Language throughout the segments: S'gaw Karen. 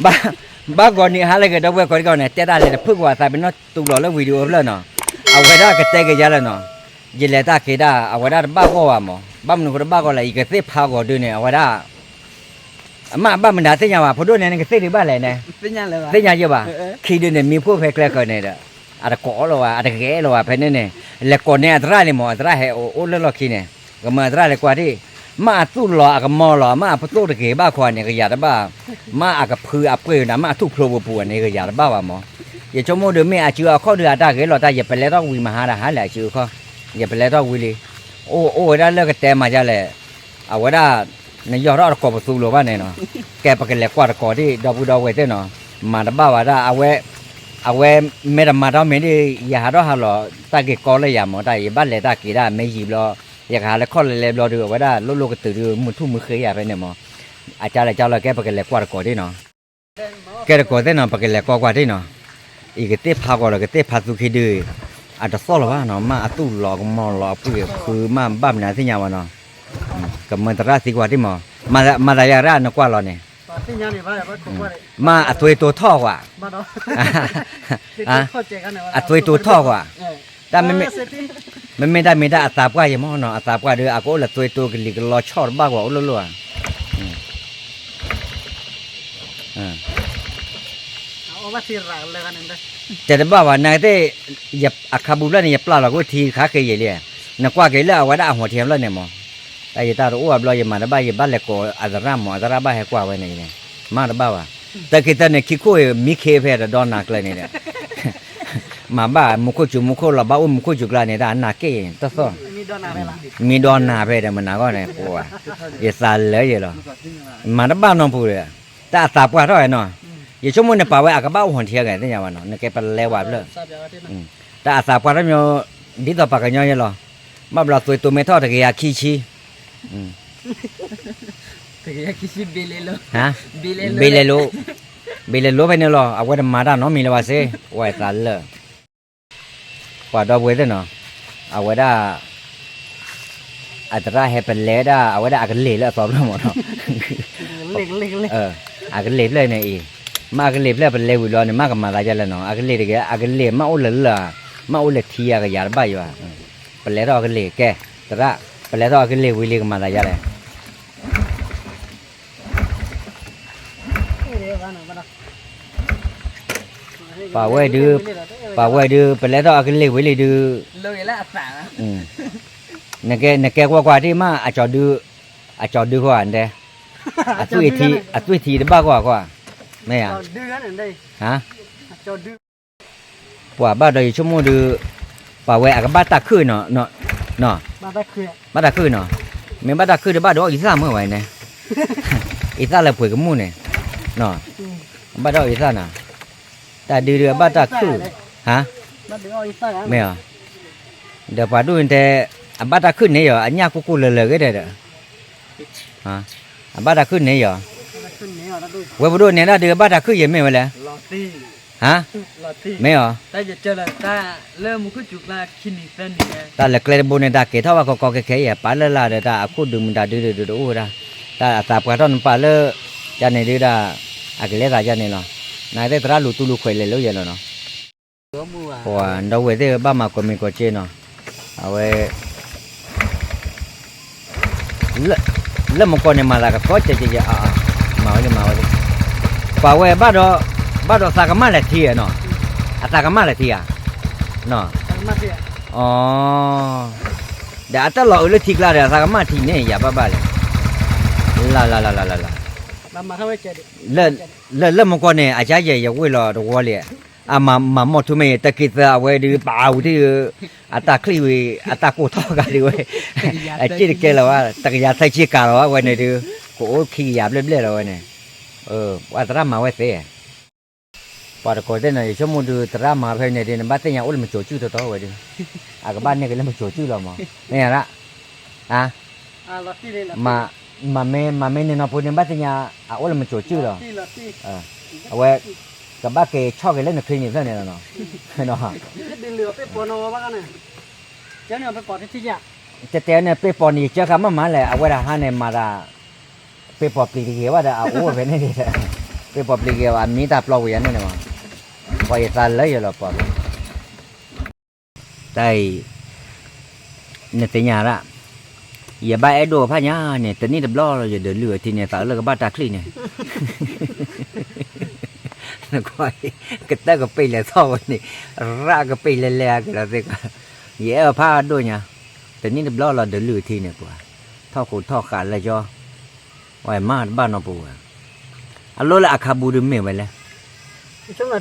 ဘၣ်ဂီၤနံၤဟါလၢအဂ့ၤ ဒီပုၢ်ဝဲၢ်ကိးဒံကီးန့ၣ် တဲတၢ်လဲၤတဖုၣ်ကွၢ်သးပ့ၤနီၣ်တူၢ်လိာ်လၢဝံၤဒံးအိၣ်ဖျၢၣ်နီၤ, အဝဲဒၣ်ကတဲက့ၤယၤလၢနီၤ, ယလဲၤတၢ်က့ၤဒၣ် အဝဲဒၣ်တဘၣ်ဂီၢ်ဘၣ်မး, ဘၣ်မနုၤဃိတဘၣ်ဂီၢ်လဲၣ် ယကသ့ၣ်ဖးဂီၤဒုန့ၣ် အဝဲဒၣ် အမ့ၢ်အဘၣ်မနုၤသ့ၣ်ညါဘၣ်, ဖိဒိၣ်န့ၣ် နကသ့ၣ်ဒုးဘၣ်လဲၣ်န့ၣ်, သ့ၣ်ညါယဲဘၣ်, ခံဒုန့ၣ် မံဖိဖဲကျဲဃၢၤန့ၣ်ဒီး အတကိးလီၤဘၣ် အတဂဲၤလီၤဘၣ်ဖဲန့ၣ်န့ၣ်, လဲၤကိးန့ၢ်အသရၣ်လံမး အသရၣ်ဟဲအိၣ်လၢလီၢ်ခံန့ၣ်, ကမၢအသရၣ်လဲၤကွၢ်ထံၣ်, မ့ၢ်အသူၣ်လီၤအကမီၤလီၤ မ့ၢ်အပသိၣ်တဂ့ၤဘၣ်ခီန့ၣ် ကယၤတဘၣ်, မ့ၢ်အကဖုအပှ့ၤန့ၣ် မ့ၢ်အထူၣ်ဖျိပူၤပူၤန့ၣ် ကယၤတဘၣ်ဘၣ်မး, ယဆိကမိၣ်ဒုးမ့ၢ်အစုအခီၣ်ဒုးအတၢ်ဂ့ၤလီၤတၢ် ယပလဲထီၣ်ဝံၤမဟါတဟါလၢအစုအခီၣ်, ယပလဲထီၣ်ဝံၤလံ, အိၣ်အိၣ်ဝဲဒၣ်လၢကတဲမၤဒ်လဲၣ်, အဝဲဒၣ် နယီၢ်ထီၣ်တကိးပသူလိၤဘၣ်န့ၣ်နီၤ, ကဲပကလဲၤကွၢ်တကိးဒံး ဒီပုၢ်ဒီဝဲၢ်သ့ၣ်နီၤ, မၤတဘၣ်ဝဲဒၣ် အဝဲ အဝဲမ့ၢ်တမၤထီၣ်မ့ၢ်ဒ် ယဟးထီၣ်ဟးလီၤ တၢ်ဂ့ၢ်ကီလၢယၤမး တၢ်ယဘၣ်လဲၤတၢ်က့ၤဒၣ်မ့ၢ်ယံာ်ဘျီ, ယကဟးလၢခီၣ်လဲၤလဲၤဘျီဒုး အဝဲဒၣ်လိၣ်လိၣ်ကတုၤဒုး မုာ်ထူၣ်မုာ်ဃ့ယၤဖဲန့ၣ်မး, အကၢ်လဲၤကၢ်လီၤ ကဲပကလဲၤကွၢ်တကိးဒံးနီၤ ကဲတကိးသ့ၣ်နီၤ ပကလဲၤကွၢ်ကွၢ်ဒံးနီၤ, အံၤကသ့ၣ်ဖးဂီၤလီၤ ကသ့ၣ်ဖးသူခံဒုး, အတသီၣ်လီၤဘၣ်နီၤ မ့ၢ်အသူၣ်လီၤကမီၤလီၤအပှ့ၤဖု မ့ၢ်ဘၣ်မနုၤသ့ၣ်ညါဘၣ်နီၤ, ကမၢသရၣ်သံကွၢ်ဒံးမး, မၤသးယၤရၣ်နကွၢ်လီၤန့ၣ်, မ့ၢ်အသွ့တိထီၣ်ကွၢ်, အသွ့တိထီၣ်ကွၢ်, တၢ် မ့မ့ၢ်တၢ်မ့ၢ်တၢ်အသးပှၢ်ယဲမးနီၤ အသးပှၢ်ဒုး အကအိၣ်လၢသွ့တိကလံၤကလီဆီၣ်တဘၣ်ကွၢ်အိၣ်လိၣ်လိၣ်ဧါ တဲတဘၣ်ဘၣ် နကသ့ၣ် အခါပူၤဖျၢၣ်န့ၣ် ယပျၢ်လီၤကအိၣ်ထံခါဃ့ယဲလံ, နကွၢ်က့ၤလၢအဝဲဒၣ်အဟီၣ်ထံဖျၢၣ်န့ၣ်မး, တၢ်ယတၢ်တအိၣ်အဘျီ ယမၤတဘၣ် ယဘၣ်လဲၤကိးအသရၣ်မး အသရၣ်ဘၣ်ဟဲကွၢ်ဝဲန့ၣ်, မၤတဘၣ်ဘၣ်, တၢ်ခံတၢ်န့ၣ် ခံခိၣ်အံၤ မံခ့ဖဲတဒီနၤကျၢၤန့ၣ်ဒီး မၤဘၣ်မူခိၣ်စူၤမူခိၣ်လီၤ ဘၣ်အိၣ်မူခိၣ်စူၤကျါန့ၣ် တၢ်အနၢ်က့ၣ်တသီၣ်, မံဒီနၤဖဲဒီးမနၤဂီၢ်န့ၣ် ကိးဘၣ်, ယသးလၢယလီၤ, မၤတဘၣ်နီၢ်ပူၤဒီး, တၢ်အသးပှၢ်ထီၣ်ဝဲနီၤ, ယဆိကမိၣ်န့ၣ် ပာ်ဝဲအကဘၣ်အိၣ်ဟီၣ်ထံဂၤသ့ၣ်ညါဘၣ်နီၤ နကဲပလဲဝဲဖျၢၣ်, တၢ်အသးပှၢ်ထီၣ်မး, ဒ်သိးပှၤကညီယဲလီၤ, ဘၣ်ဘျီသွ့တိမဲထီၣ်တကယၤခံဆံ ဘ့လဲၤလိ, ဘ့လဲၤလိဖဲန့ၣ်လီၤ အဝဲတမၤတၢ်နီတမံၤလၢၤဘၣ်စ့ၢ်, ဝဲသးလၢာ်, ပှၤဒီပုၢ်ဝဲၢ်သ့ၣ်နီၤ, အဝဲဒၣ် အသရၣ်ဟဲပလဲဒၣ် အဝဲဒၣ်အကလ့ၢ်လၢအသီဖျၢၣ်မးနီၤ, အကလ့ၢ်ဖျၢၣ်န့ၣ်အံၤ, မ့ၢ်အကလ့ၢ်ဖျၢၣ်ပလဲဝံၤလီၤန့ၣ် မ့ၢ်ကမၤသးဒ်လဲၣ်နီၤ အကလ့ၢ်တဂ့ၤ အကလ့ၢ်မ့ၢ်အိၣ်လၢလၢၢ်, မ့ၢ်အိၣ်လၢထံအကယၤတဘၣ်ယွၤ, ပလဲထီၣ်အကလ့ၢ်ကဲ, သရၣ်, ပလဲထီၣ်အကလ့ၢ်ဝံၤလံကမၤသးဒ်လဲၣ် ပာ်ဝဲဒုး, ပာ်ဝဲဒုး ပလဲထီၣ်အကလ့ၢ်ဝံၤလံဒုး, နကဲကွၢ်ကွၢ်ဒ်မ့ၢ်, အကၠီဒုးဃီဧါ, အသွံၣ်ထံတဘၣ်ကွၢ်ကွၢ်, မ့ၢ်ဧါ, ပှၤဘၣ်ဒီးယဆိကမိၣ်ဒုး, ပာ်ဝဲအကဘၣ်တၢ်ခုၣ်နီၤ, ဘၣ်တၢ်ခုၣ်နီၤ, မ့ၢ်ဘၣ်တၢ်ခုၣ်ဒုးဘၣ်ဒီးအီၣ်အံသၣ်မ့ၢ်ဝဲန့ၣ်, အံသၣ်လၢပှ့ၤကမူၣ်န့ၣ်, ဘၣ်ဒီးအီၣ်အံသၣ်နီၤ, တၢ်ဒုးဒုးအဘၣ်တၢ်ခုၣ်, ဟါ, မ့ၢ်ဧါ, ဒီးပှၤဒိၣ်န့ၣ်တဲ, အဘၣ်တၢ်ခုၣ်န့ၣ်ယီၤ အညၣ်ကိၢ်ကိၢ်လၢၤလၢၤဂ့ၤဒီး, အဘၣ်တၢ်ခုၣ်န့ၣ်ယီၤ, ဝဲပဒိၣ်န့ၣ်ဒၣ်ဒုးအဘၣ်တၢ်ခုၣ်ယဲၢ်မ့ၢ်ဝဲလဲၣ်, ဟါ, မ့ၢ်ဧါ, တၢ်လၢကျဲတဘိန့ၣ် တၢ်ကဲၤထီၣ်ဘၣ်ကီကီခဲခဲအံၤ ပာ်လၢ်လၢ်ဒီးတၢ်အခိၣ်ဒုးမတၤဒုးဒုးတအိၣ်ဝဲဒၣ်, တၢ်အသးပှၢ်ထီၣ်နပာ်လၢ, ယၤန့ၣ်ဒုးဒၣ်, အကလဲၤသးယၤန့ၣ်လီၤ, နသ့ၣ်သရၣ်လူၤတူၢ်လူၤခွဲးလဲၤလိယဲၢ်လီၤနီၤ, ပှၤဒီပုၢ်ဝဲၢ်သ့ၣ်ဘၣ်မၤကိးမံၤကိးက့နီၤ, အဝဲ လၢမကီၢ်န့ၣ်မၤသးကသီကဲကဲကဲ, မၤဝဲသ့ၣ်မၤဝဲသ့ၣ်, ပှၤဝဲဘၣ်ဒီး, ဘၣ်ဒီးသးကမၣ်လဲၤထံဧါနီၤ, အသးကမၣ်လဲၤထံဧါ, နီၤ, အ, ဒီးအတၢ်လီၤအုးလၢထံကျါဒီး အသးကမၣ်ထံန့ၣ် ယၤဘၣ်ဘၣ်လဲၣ်, လၢလၢလၢလၢလၢ, လၢလၢမကီၢ်န့ၣ် အကါယဲၢ်ယဝ့ၢ်လီၤတဝီလံ, အမၤမၤမီၢ်ထူမ့ၢ်ယတက့ၤသၢ အဝဲဒုး ပာ်ဝံၤဒုး, အတၢ်ချံၣ်ဝံၤ အတၢ်ကိၢ်ထီၣ်ဂၤဒုးဝဲ, အစ့ၢ်တကဲလၢၤဘၣ် တကယၤသၢဆံကၤလီၤဘၣ်ဝဲန့ၣ်ဒုး, ကအိၣ်ခံကယၤဘျဲၣ်ဘျဲၣ်လီၤဝဲန့ၣ်, ပှၤသရၣ်မၤဝဲသ့, ပှၤတကိးသ့ၣ်နီၤ ယဆိကမိၣ်ဒုး သရၣ်မၤဖဲန့ၣ်ဒုး နဘၣ်သ့ၣ်ညါအိၣ်လၢမကိၤစုၣ်တီတီဝဲဒုး, အကဘၣ်န့ၢ်က့ၤလၢမကိၤစုၣ်လီၤမး, မ့ၢ်ဧါ, မၤမ့ၢ်မၤမ့ၢ်န့ၣ်နီၢ်ဖိန့ၣ် ဘၣ်သ့ၣ်ညါ အအိၣ်လၢမကိၤစုၣ်လီၤ, အဝဲ, ကဘၣ်က့ၤဆီၣ်က့ၤလၢနချံန့ၣ်ဖျၢၣ်န့ၣ်လီၤနီၤ, တဲတဲန့ၣ် ပ့ၢ်ပီၤန့ၣ် ယကၢခါမးမးလဲၣ် အဝဲဒၣ်ဟါန့ၣ်မၤတၢ်, ပ့ၢ်ပီၤပျံၤတဂ့ၤဘၣ်ဒီး အအိၣ်ဝဲဖဲန့ၣ်ဒံး, ပှၤပျံၤက့ၤအီၤ အမံတၢ်ပျီဝံၤယၤန့ၣ်န့ၣ်မး, ပှၤယသးလၢယလီၤပှၤ, တၢ်အံၤ နသ့ၣ်ညါဒၣ်, ယဘၣ်အဲၣ်ဒိၣ်ဖးညါန့ၣ် တနံၣ်တဘျီလီၤ ယဒုးလုၢ်အထံန့ၣ် သးလၢကဘၣ်တၢ်ချံန့ၣ်, နကွၢ်, ကတၢၢ်ကပ့ၤလဲၤထီၣ်ဝဲန့ၣ်, ရၣ်ကပ့ၤလဲၤလဲၤက့ၤလီၤသ့ၣ်, ယအဲၣ်အီၤဖးဒိၣ်ညါ, တနံၣ်တဘျီလီၤဒုးလုၢ်အထံန့ၣ်ကွၢ်, ထီၣ်ဃိးထီၣ်ဃာ်လၢကၠီ ဝဲမၤတဘၣ်နီတပူၤဝဲ, အလိၣ်လၢအခါပူၤဒုးမ့ၢ်ဝဲလဲၣ်,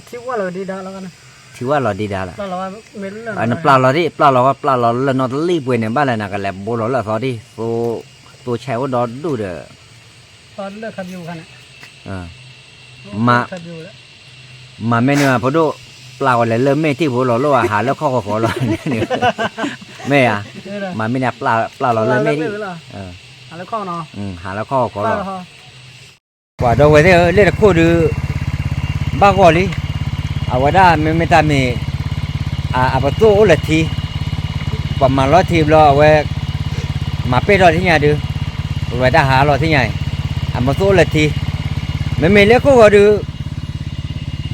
ထံဝၣ်လီၤဒံးဒါလီၤ, နပျၢ်လီၤဒံး ပျၢ်လီၤဝဲ ပျၢ်လီၤလၢနီတလံၣ်ပှဲၤန့ၣ် ဘၣ်လဲၣ်နကလဲၤဘိလီၤလၢအသီဒံး, သိဆဲးအိၣ်ဒီဒူၣ်ဒီး မၤမ့ၢ်န့ၣ်မး ဖိဒိၣ်, ပျၢ်ဝဲလဲၤလၢမဲာ်ထံၣ်ဖိလီၤလိၣ်ဧါ ဟးလၢခီၣ်ဃီဃီလီၤ, မ့ၢ်ဧါ, မၤမ့ၢ်န့ၣ် ပျၢ်လီၤလၢမဲာ်ထံၣ်, ဟးလၢခီၣ်ဃီလီၤ, ပှၤဒီပုၢ်ဝဲၢ်သ့ၣ်ဧၢ လၢတခိၣ်ဒုး ဘၣ်ဂီၢ်လံ, အဝဲဒၣ်မ့မ့ၢ်တၢ်မ့ၢ် အပသိၣ်အိၣ်လၢထံ, ပှၤမၤလီၤထံဘျီအဝဲ မၤပဲၢ်ထီၣ်ထံၣ်ညါဒုး, ပလွဲတၢ်ဟးလီၤထံၣ်ညါအံၤ, အပသိၣ်အိၣ်လၢထံ, မ့မ့ၢ်လၢခိၣ်ဂီၤဒုး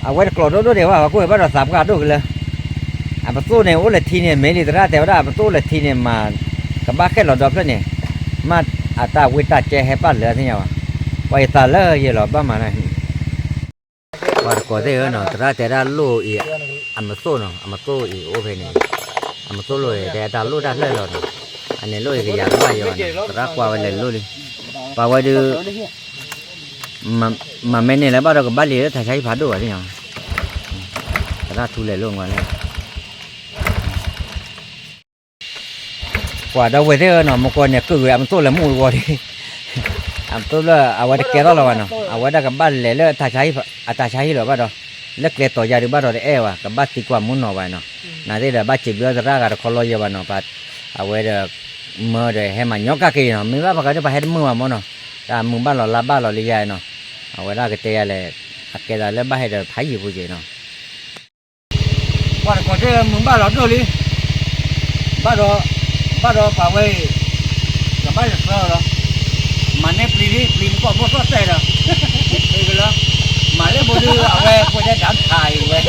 အဝဲတကျိးဒိၣ်ဒိၣ်ဒဲးဘၣ် ပှၤကိၢ်ဝဲဘၣ်ဒီးသးပှၢ်ဒိၣ်ကလၢ, အပသိၣ်န့ၣ်အိၣ်လၢထံန့ၣ် မ့ၢ်လံသရၣ်တဲဝဲဒၣ် အပသိၣ်အိၣ်လၢထံန့ၣ် မၤကဘၣ်ဃဲၣ်လီၤဒီဖျၢၣ်န့ၣ်, မ့ၢ်အတၢ်ဝံတၢ်ကဲဟဲပၢ်လၢာ်သ့ၣ်ညါဘၣ်, ပှၤယသးလၢယလီၤဘၣ်မးန့ၣ် ပှၤတကိးသ့ၣ်ဧၢနီၤ သရၣ်တဲဒၣ်လိၣ်အံၤ အမသိၣ်နီၤ အမသိၣ်အံၤအိၣ်ဖဲန့ၣ်, အမသိၣ်လိၣ်အံၤ တဲတၢ်လိၣ်တၢ်ဖျၢၣ်လီၤနီၤ, အန့ၣ်လိၣ်အံၤကယၤကဘၣ်ယီၤနီၤ သရၣ်ကွၢ်ဝဲလဲၤလိၣ်လံ, ပှၤဝဲဒုး မၤမ့ၢ်န့ၣ်လၢဘၣ်ဒီးကဘၣ်လံလၢတၢ်ဆါဟံၣ်ဖးဒိၣ်ဘၣ်သ့ၣ်ညါ, သရၣ်ထူလဲၤလိၣ်ငါလဲၣ် ပှၤဒီပုၢ်ဝဲၢ်သ့ၣ်ဧၢနီၤ မကီၢ်န့ၣ် ကုၢ်ဝဲအမသိၣ်လၢမူတဝီဒံး, အမသိၣ်လၢအဝဲတကဲထီၣ်လီၤဘၣ်နီၤ အဝဲဒၣ်ကဘၣ်လဲၤလၢအတၢ်ဆါဟံၣ်လီၤဘၣ်ဒီး, လၢကျဲတီၤယၤဒုးဘၣ်ဒီးတအဲၣ်ဘၣ် ကဘၣ်သံကွၢ်မူနီၤဘၣ်နီၤ, နာ်သ့ၣ်ဒီးဘၣ်စံးဘျုးသရၣ်ဂၤတခီလီၤယဲဘၣ်နီၤ ပှၤ, အဝဲဒီး, မၢဒီးဟဲမၤညီကၣ်က့ၤနီၤ မ့ၢ်ဘၣ်ပှၤကဒုးပှၤဟဲတမုာ်ဘၣ်မၢ်နီၤ, တၢ်မုာ်ဘၣ်လီၤလါဘၣ်လီၤလံယါနီၤ, အဝဲဒၣ်ကတဲယၤလဲၣ်, အကဲသးလၢဘၣ်ဟဲဒီးဖးယံၤဖိက့ၤနီၤ ပှၤတကိးသ့ၣ်မုာ်ဘၣ်လီၤဒိၣ်လံ, ဘၣ်ဒီး, ဘၣ်ဒီးပှၤဝဲအံၤ, ကဘၣ်ယသၢလီၤ, မၤန့ၢ်ပျံၤလံ ပျံၤမကီၢ်ဘိၣ်သီၣ်တဲာ်ဒီး, ပျံၤကလၢ, မၤလၢဘိဒုးအဝဲပှၤတဲဒၣ်ထးအံၤဝဲ,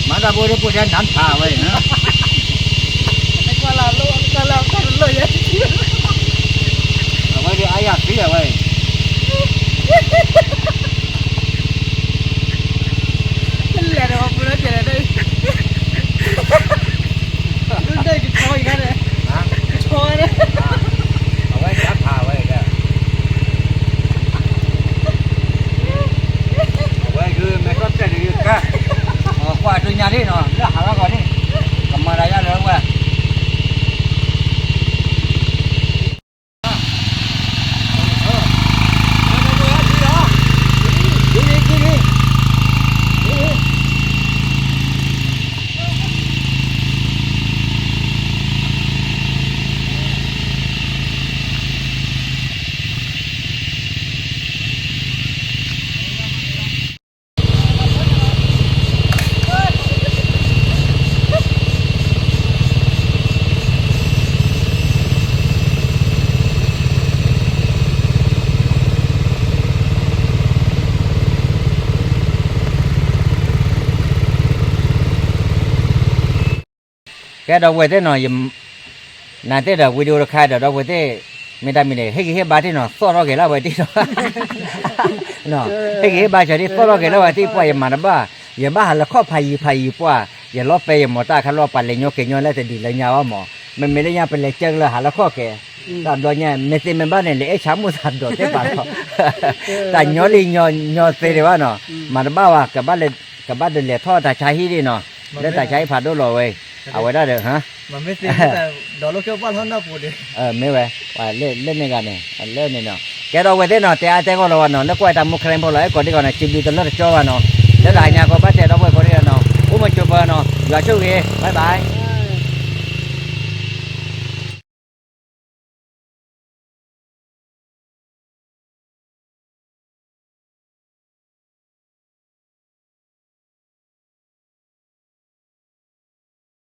မၤတၢ်ဘိဒုးပှၤတဲဒၣ်ထးဝဲအံၤ, အဝဲဒုးအါယၤသံအဝဲအံၤ အဝဲဒၣ်ဖးဝဲဒၣ်, အဝဲဒုးမဲာ်ထီၣ်တဲာ်ဒုးကါ, ကွၢ်ဒုးညါဒ်နီၤ လၢဟးလီၤဂီၤန့ၣ်, ကမၤတၢ်ယါလၢဝဲ ကဲဒီပုၢ်ဝဲၢ်သ့ၣ်နီၤ, နာ်သ့ၣ်ဒီး video တခါဒီး ဒီပုၢ်ဝဲၢ်သ့ၣ်, မ့ၢ်တၢ်မံၤန့ၣ် ဟ့ၣ်ဂံၢ်ဟ့ၣ်ဘါတ့ၢ်နီၤ သီၣ်ထီၣ်က့ၤလၢဝဲတ့ၢ်ဒီး, ဟ့ၣ်ဂံၢ်ဟ့ၣ်ဘါစၢၤဒ် သီၣ်ထီၣ်က့ၤလၢဝဲတ့ၢ် ပှၤယမၤတဘၣ်, ယဘၣ်ဟးလၢခီၣ်ဖးယံၤဖးယံၤပှၢ်, ယလီၤပဲယမိၢ်တၢ်ခါလီၤ ပှၤလဲၤညီက့ၤညီလၢတဒုးလၢညါအီၤမး, မ့မ့ၢ်လၢညါပလဲၤကၢကလၢဟးလၢခီၣ်က့ၤ, တၢ်ဘျီညါ မ့ၢ်သ့မ့ၢ်ဘၣ်န့ၣ် လဲၤအဲၣ်ဆါမုၢ်သးဒီးသ့ၣ်ပာ်လီၤ, တၢ်ညီလံညီသ့ဒံးဘၣ်နီၤ, မၤတဘၣ်ဝဲ, ကဘၣ်ဒုးလဲၤထီၣ်တၢ်ဆါဟံၣ်ဒံးနီၤ, လၢတၢ်ဆါဟံၣ်ဖးဒိၣ်လီၤဝဲ, အဝဲဒၣ်ဒီး မ့ၢ်ဝဲ, လၢန့ၣ်ဂၤန့ၣ် လၢန့ၣ်နီၤ, ကဲဒီပုၢ်ဝဲၢ်သ့ၣ်နီၤ တဲအါတဲဂီၢ်လီၤဝဲနီၤ လၢကွၢ်တၢ်မူ ခရံာ်ဖိလီၤ အဲၣ်ကိးဒံကီးနီၤ စံးဘျုးတလၢတကၠီဘၣ်နီၤ, လၢတဟါညါကီးဘၣ်တဲဒီပုၢ်ဝဲၢ်ကိးဒံနီၤ, အိၣ်မုာ်ဆိးပၢၤနီၤ ယွၤဆိၣ်ဂ့ၤ bye bye